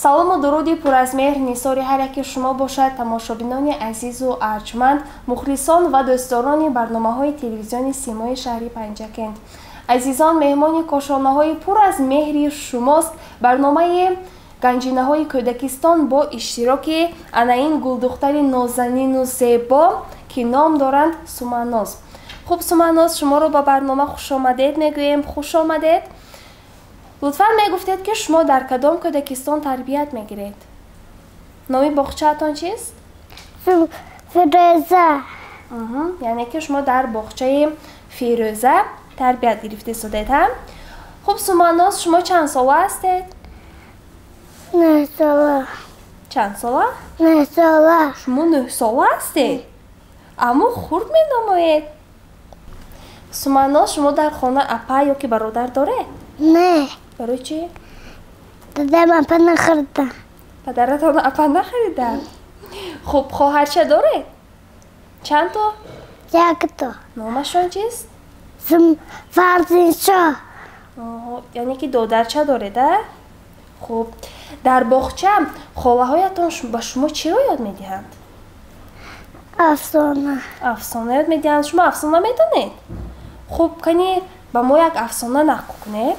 Салому дуруди пур аз меҳр нисори ҳар яки шумо бошад, тамошобинони азизу арҷманд, мухлисон ва дӯстдорони барномаҳои телевизиони Симои шаҳри Панҷакент. Азизон, меҳмони кошонаҳои пур аз меҳри шумост барномаи ганҷинаҳои кӯдакистон бо иштироки ана ин гулдухтари нозанину зебо, ки ном доранд Суманоз. Хуб, Суманоз, шуморо ба барнома хушомадед мегӯем. Хуш омадед. Лутфан мегуфтед, ки шумо дар кадом кӯдакистон тарбият мегиред? Номи боғчаатон чист? Фирӯза. Яъне ки шумо дар боғчаи Фирӯза тарбият гирифта истодед, ҳа? Хуб, Суманоз, шумо чанд сола ҳастед? 9 сола. Чанд сола? 9 сола. Шумо 9 сола ҳастед, аммо хурд менамоед. Суманоз, шумо дар хона апа ё ки бародар доред? Не. Барои чӣ? Дадам апа нахарида. Падаратон апа нахарида? Хуб, хоҳарча доред? Чанд то? Якто. Номашон чист? Фарзиншо. Яъне ки додарча доред, а? Хуб, дар боғча холаҳоятон ба шумо чиро ёд медиҳанд? Афсона. Афсона ёд медиҳанд. Шумо афсона медонед? Хуб, кани ба мо як афсона нақл кунед.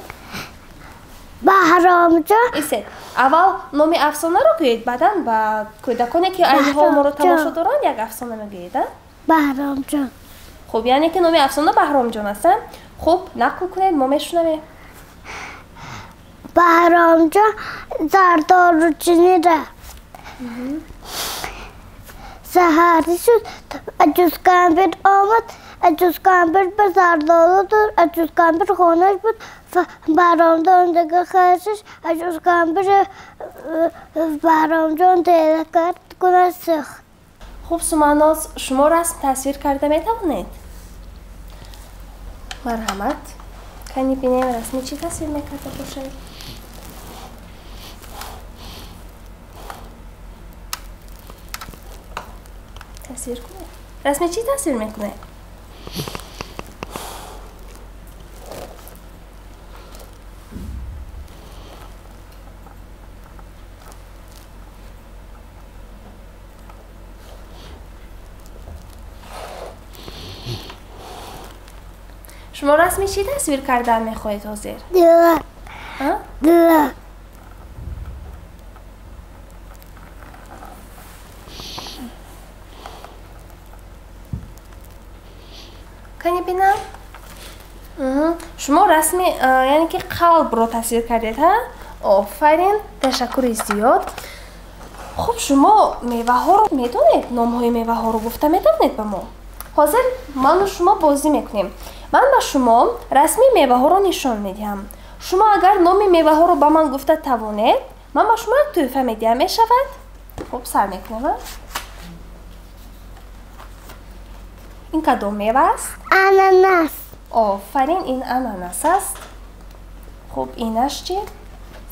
Баҳромҷон. Истед, аввал номи афсонаро гӯед, баъдан ба кӯдаконе, ки айни ҳол моро тамошо доранд, як афсона мегӯед, а? Баҳромҷон. Хуб, яъне ки номи афсона Баҳромҷон аст, а? Хуб, нақл кунед, мо мешунавем. Баҳромҷон зардолучинӣ рафт. Саҳарӣ шуд, аҷузкампир омад. Аҷузкампир ба зардолу дод. Аҷузкампир хонаш буд. Баҳромҷон дига хашиш. Аҷузкампир Баҳромҷон тела кард, кунад сӯхт. Хуб, Суманоз, шумо расм тасвир карда метавонед? Марҳамат, кани бинем, расми чӣ тасвир мекарда бошед? Тасвир кунед. Расми чӣ тасвир мекунед? Шумо расми чӣ тасвир кардан мехоҳед ҳозир? Дила. Дила. Кани бинам. Шумо расми, яъне ки қалбро тасвир кардед, ҳа? Офарин, ташаккури зиёд. Хуб, шумо меваҳоро медонед? Номҳои меваҳоро гуфта метавонед ба мо? Ҳозир ману шумо бозӣ мекунем. Ман ба шумо расми меваҳоро нишон медиҳам. Шумо агар номи меваҳоро ба ман гуфта тавонед, ман ба шумо як тӯҳфа медиҳам. Мешавад? Хуб, сар мекунем. Ин кадом мева аст? Ананас. Офарин, ин ананас аст. Хуб, инаш чӣ?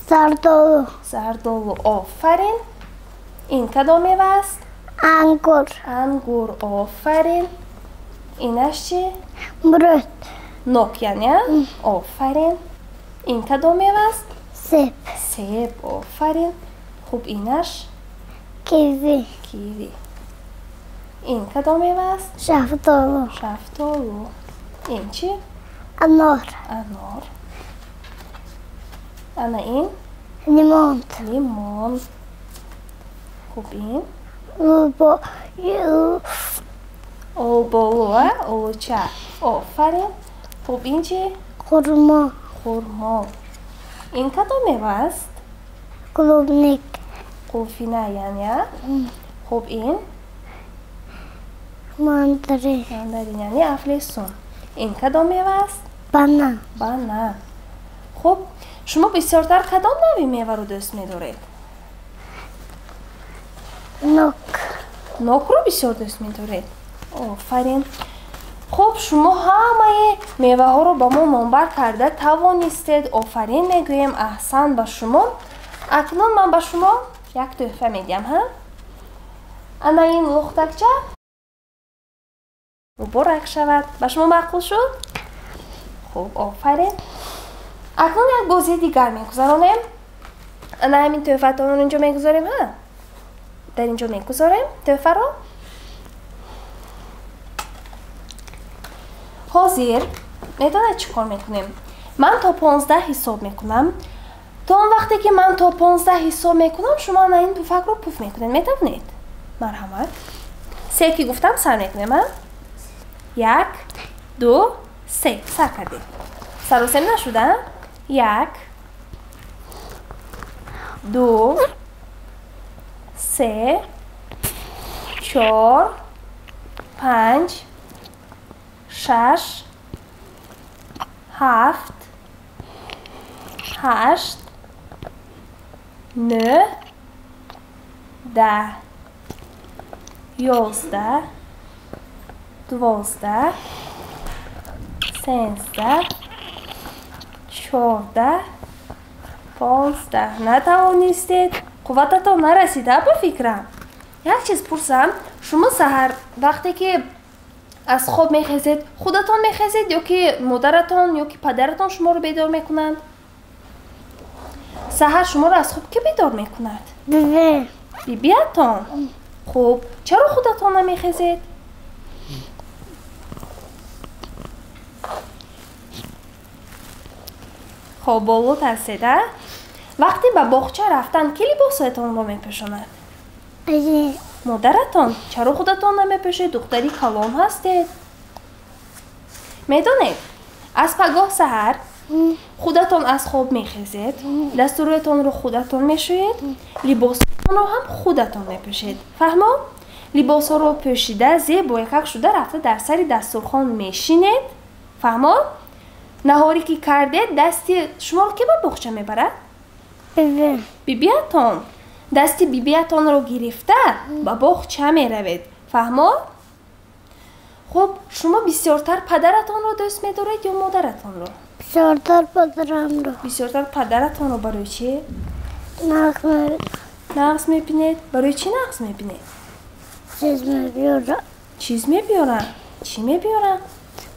Зардолу. Зардолу, офарин. Ин кадом мева аст? Ангур. Ангур, офарин. Инаш чӣ? Мурут. Нок, яъне? Офарин. Ин кадом мева аст? Себ. Себ, офарин. Хуб, инаш? Киви. Киви. Ин кадом мева аст? Шафтолу. Шафтолу. Ин чӣ? Анор. Анор. Ана ин? Лимон. Лимон. Хуб, ин? Олболу, а? Олуча, офарин. Хуб, ин чӣ? Хурмо. Хурмо. Ин кадом мева аст? Клубника. Қулфина, яъне, а? Хуб, ин? Мандарин. Мандарин, яъне афлесун. Ин кадом мева аст? Банан. Банан. Хуб, шумо бисёртар кадом навъи меваро дӯст медоред? Нок. Нокро бисёр дӯст медоред? Офарин. Хуб, шумо ҳамаи меваҳоро ба мо номбар карда тавонистед. Офарин мегӯем, аҳсан ба шумо. Акнун ман ба шумо як тӯҳфа медиҳам, ҳа? Ана ин лухтакча муборак шавад. Ба шумо маъқул шуд? Хуб, офарин. Акнун як бозии дигар мегузаронем. Ана ҳамин тӯҳфатонро инҷо мегузорем, ҳа? Дар инҷо мегузорем тӯҳфаро. Ҳозир медонед чӣ кор мекунем? Ман то 15 ҳисоб мекунам. То он вақте ки ман то 15 ҳисоб мекунам, шумо ана ин пуфакро пуф мекунед. Метавонед? Марҳамат. Се ки гуфтам, сар мекунем, а? 1, 2, 3. Сар кардем. Саросем нашуда? 1, 2, 3, 4, 5, 6, 7, 8, 9, 10, 11, 12, 13, 14, 15. Натавонистед? Қуввататон нарасид, ба фикрам. Як чиз пурсам, шумо саҳар вақте ки аз хоб мехезед, худатон мехезед ё ки модаратон ё ки падаратон шуморо бедор мекунанд? Саҳар шуморо аз хоб кӣ бедор мекунад? Биби. Бибиатон? Хуб, чаро худатон намехезед? Хоболуд ҳастед, а? Вақте ба боғча рафтан, кӣ либосҳоятонро мепӯшонад? Модаратон? Чаро худатон намепӯшед? Духтари калон ҳастед. Медонед, аз пагоҳ саҳар худатон аз хоб мехезед, дасту рӯятонро худатон мешӯед, либосҳоятонро ҳам худатон мепӯшед. Фаҳмо? Либосҳоро пӯшида, зебоякак шуда рафта дар сари дастурхон мешинед. Фаҳмо? Наҳоре ки кардед, дасти шуморо ки ба боғча мебарад? Бибиатон. Дасти бибиатонро гирифта ба боғча меравед. Фаҳмо? Хуб, шумо бисёртар падаратонро дӯст медоред ё модаратонро? Бисёртар падарамро. Бисёртар падаратонро. Барои чӣ? Нағз мебинед. Барои чӣ нағз мебинед? Чиз мебиёрад. Чиз мебиёрад? Чӣ мебиёрад?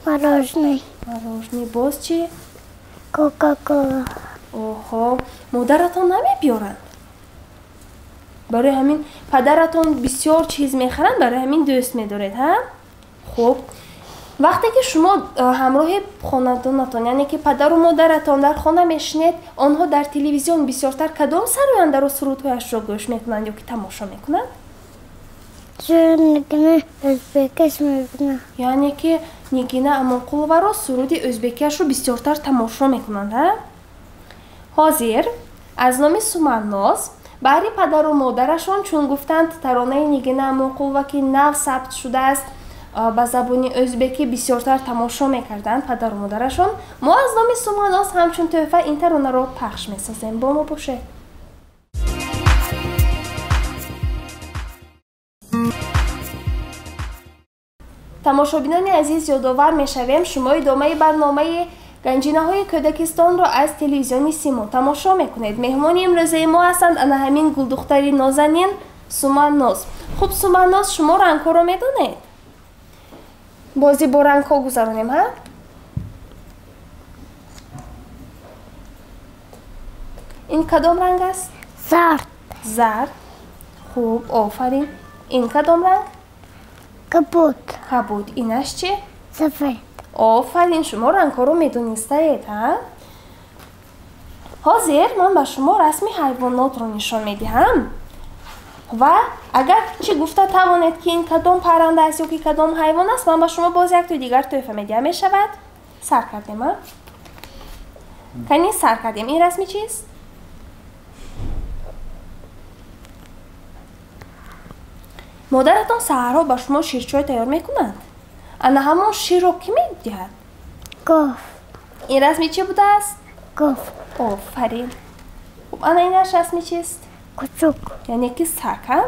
Мороженое. Мороженое. Боз чӣ? Кока-кола. Оҳо, модаратон намебиёранд? Барои ҳамин падаратон бисёр чиз мехаранд, барои ҳамин дӯст медоред, ҳа? Хуб, вақте ки шумо ҳамроҳи хонадонатон, яъне ки падару модаратон дар хона мешинед, онҳо дар телевизион бисёртар кадом сарояндаро сурудҳояшро гӯш мекунанд ё ки тамошо мекунанд? Яъне ки Нигина Амонқуловаро суруди ӯзбекиашро бисёртар тамошо мекунанд, ҳа? Ҳозир аз номи Суманноз баҳри падару модарашон, чун гуфтанд таронаи Нигина Амонқулова ки нав сабт шудааст ба забони ӯзбекӣ бисёртар тамошо мекарданд падару модарашон, мо аз номи Суманноз ҳамчун тӯҳфа ин таронаро пахш месозем. Бо мо бошед. Тамошобинони азиз, ёдовар мешавем, шумо идомаи барномаи ганҷинаҳои кӯдакистонро аз телевизиони Симо тамошо мекунед. Меҳмони имрӯзаи мо ҳастанд ана ҳамин гулдухтари нозанин Суманноз. Хуб, Суманноз, шумо рангҳоро медонед? Бозӣ бо рангҳо гузаронем, ҳа? Ин кадом ранг аст? Зард. Зард. Хуб, офарин. Ин кадом ранг? Кабуд. Кабуд. Инаш чӣ? Сафед. Офарин, шумо рангҳоро медонистаед, ҳа? Ҳозир ман ба шумо расми ҳайвонотро нишон медиҳам ва агар чӣ гуфта тавонед ки ин кадом парранда аст ё ки кадом ҳайвон аст, ман ба шумо боз як тои дигар тӯҳфа медиҳам. Мешавад? Сар кардем, а? Кани сар кардем. Ин расми чист? Модаратон саҳарҳо ба шумо ширчой тайёр мекунанд? Ана ҳамон ширро кӣ медиҳад? Гов. Ин расми чӣ будааст? Гов. Офарин. Хуб, ана инаш расми чист? Кучук. Яъне ки саг, ҳа?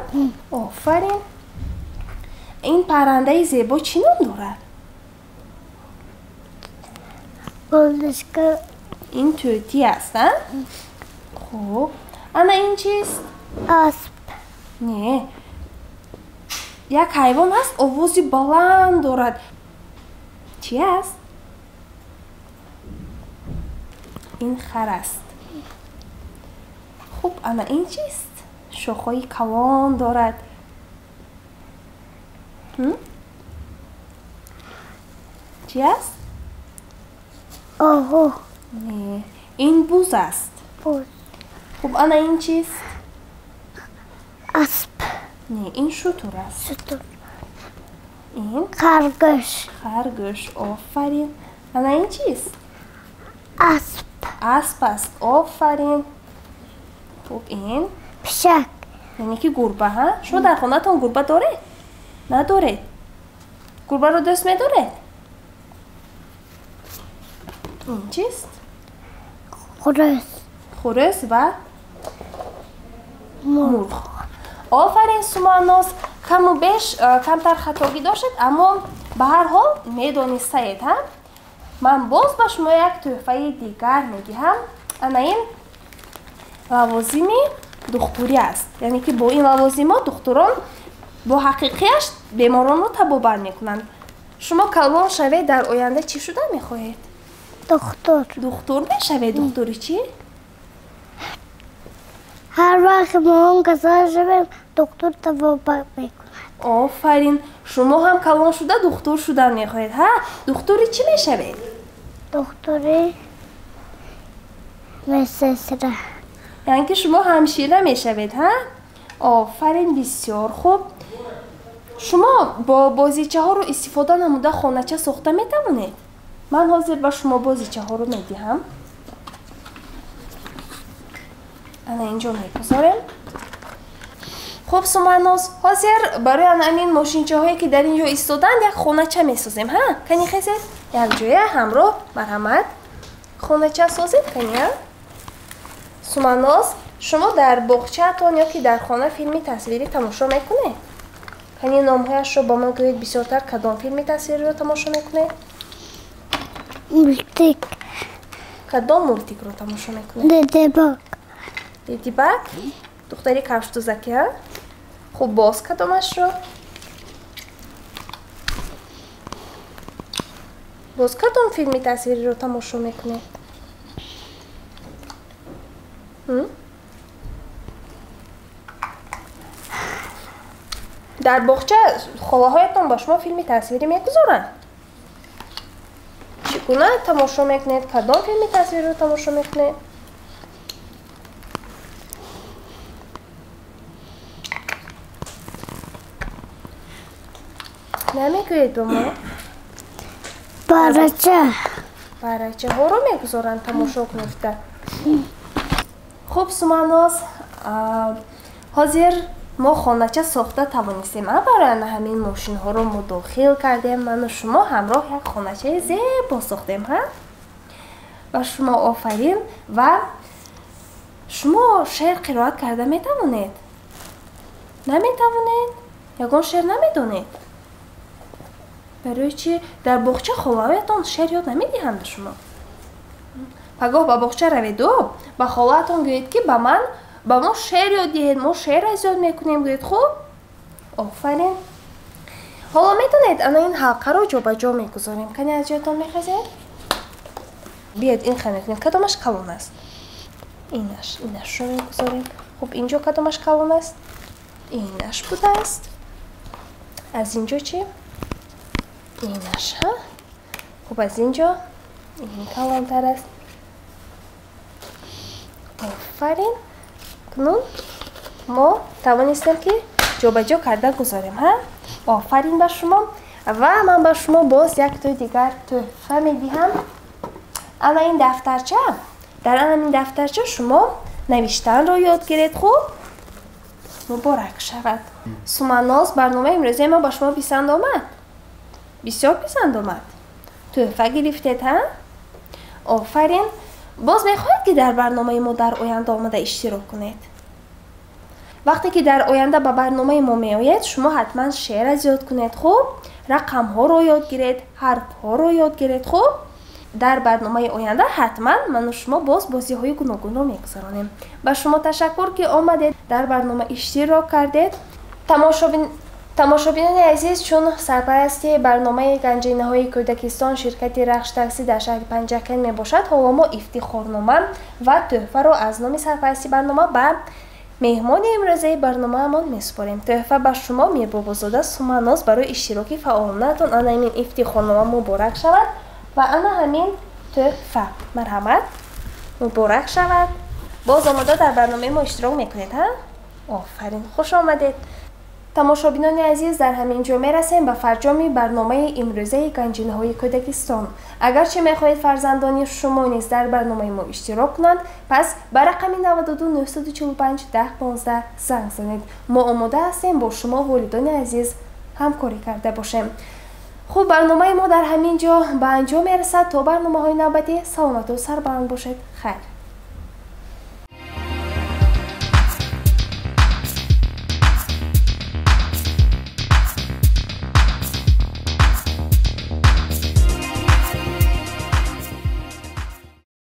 Офарин. Ин паррандаи зебо чӣ ном дорад? Голдышка. Ин тӯтӣ аст, а? Хуб, ана ин чист? Асп. Не, як ҳайвон ҳаст, овози баланд дорад. Чӣ аст? Ин хар аст. Хуб, ана ин чист? Шохҳои калон дорад. Чӣ аст? Оҳу. Не, ин буз аст. Буз. Хуб, ана ин чист? Асп. Не, ин шутур аст. Шутур. Ин? Харгӯш. Харгӯш, офарин. Ана ин чист? Асп. Асп аст, офарин. Хуб, ин? Пишак. Яъне ки гурба, ҳа? Шумо дар хонаатон гурба доред? Надоред? Гурбаро дӯст медоред? Ин чист? Хурӯс. Хурӯс ва мурғ. Офарин, Суманоз. Каму беш камтар хатогӣ доштед, аммо ба ҳар ҳол медонистаед, ҳа? Ман боз ба шумо як тӯҳфаи дигар медиҳам. Ана ин лавозими духтурӣ аст. Яъне ки бо ин лавозимот духтурон бо ҳақиқияш беморонро табобат мекунанд. Шумо калон шавед, дар оянда чӣ шуда мехоҳед? Духтур. Духтур мешавед? Духтури чӣ? Ҳар вақт мо касал шавем, духтур табобат мекунад. Офарин. Шумо ҳам калон шуда духтур шудан мехоҳед, ҳа? Духтури чӣ мешавед? Духтури медсестра. Яъне ки шумо ҳамшира мешавед, ҳа? Офарин, бисёр хуб. Шумо бо бозичаҳоро истифода намуда хонача сохта метавонед? Ман ҳозир ба шумо бозичаҳоро медиҳам. Ана инҷо мегузорем. Хуб, Суманоз, ҳозир барои ана ҳамин мошинчаҳое ки дар ин ҷо истоданд як хонача месозем, ҳа? Кани хезед? Якҷоя ҳамроҳ, марҳамат. Хонача созед, кани, ҳа? Суманоз, шумо дар боғчаатон ё ки дар хона филми тасвирӣ тамошо мекунед? Кани номҳояшро ба ман гӯед, бисёртар кадом филми тасвириро тамошо мекунед? Мультик. Кадом мультикро тамошо мекунед? Ледибаг. Ледибаг? Духтари кавштузаки, ҳа? Хуб, боз кадомашро? Боз кадом филми тасвириро тамошо мекунед? Дар боғча холаҳоятон ба шумо филми тасвирӣ мегузоранд? Чӣ гуна тамошо мекунед? Кадом филми тасвириро тамошо мекунед? Намегӯед ба мо? Барача. Барачаҳоро мегузоранд тамошо кунед. Хуб, Суманоз, ҳозир мо хонача сохта тавонистем, а барои ана ҳамин мошинҳоро мо дохил кардем. Ману шумо ҳамроҳ як хоначаи зебо сохтем, ҳа? Ба шумо офарин. Ва шумо шеър қироат карда метавонед? Наметавонед? Ягон шеър намедонед? Барои чӣ дар боғча холаоятон шеър ёд намедиҳанд ба шумо? Пагоҳ ба боғча раведу ба холаатон гӯед, ки ба ман ба мо шеър ёд диҳед, мо шеър аз ёд мекунем, гӯед. Хуб, офарин. Ҳоло медонед, ана ин ҳалқаро ҷобаҷо мегузорем. Кани аз ҷоятон мехезед? Биёед ин хел мекунем. Кадомаш калон аст? Инаш, инашро мегузорем. Хуб, инҷо кадомаш калон аст? Инаш будааст. Аз инҷо чӣ? Инаш, ҳа? Хуб, аз инҷо ин калонтар аст. Офарин. Кунун мо тавонистем, ки ҷобаҷо карда гузорем, ҳа? Офарин ба шумо. Ва ман ба шумо боз як тӯй дигар тӯҳфа медиҳам. Ана ин дафтарча. Дар ана ин дафтарча шумо навиштанро ёд гиред. Хуб, муборак шавад. Суманоз, барномаи имрӯзаи мо ба шумо писанд омад? Бисёр писанд омад. Тӯҳфа гирифтед, ҳа? Офарин. Боз мехоҳед, ки дар барномаи мо дар оянда омада иштирок кунед? Вақте ки дар оянда ба барномаи мо меоед, шумо ҳатман шеър аз ёд кунед. Хуб, рақамҳоро ёд гиред, ҳарфҳоро ёд гиред. Хуб, дар барномаи оянда ҳатман ману шумо боз бозиҳои гуногунро мегузаронем. Ба шумо ташаккур, ки омадед, дар барнома иштирок кардед. Тамошобин Тамошобинони азиз, чун сарпарасти барномаи Ганҷинаҳои кӯдакистон ширкати Рахш Таксӣ дар шаҳри Панҷакент мебошад, ҳоло мо ифтихорнома ва тӯҳфаро аз номи сарпарасти барнома ба меҳмони имрӯзаи барномаамон месупорем. Тӯҳфа ба шумо, Мирбобозода Суманоз, барои иштироки фаъолонатон ана ҳамин ифтихорнома муборак шавад ва ана ҳамин тӯҳфа. Марҳамат, муборак шавад. Боз омода дар барномаи мо иштирок мекунед, ҳа? Офарин, хуш омадед. Тамошобинони азиз, дар ҳамин ҷо мерасем ба фарҷоми барномаи имрӯзаи Ганҷинаҳои кӯдакистон. Агарчи мехоҳед фарзандони шумо низ дар барномаи мо иштирок кунанд, пас ба рақами 92 945 10 15 занг занед. Мо омода ҳастем бо шумо, волидони азиз, ҳамкорӣ карда бошем. Хуб, барномаи мо дар ҳамин ҷо ба анҷом мерасад. То барномаҳои навбатӣ саломату сарбаланд бошед. Хайр.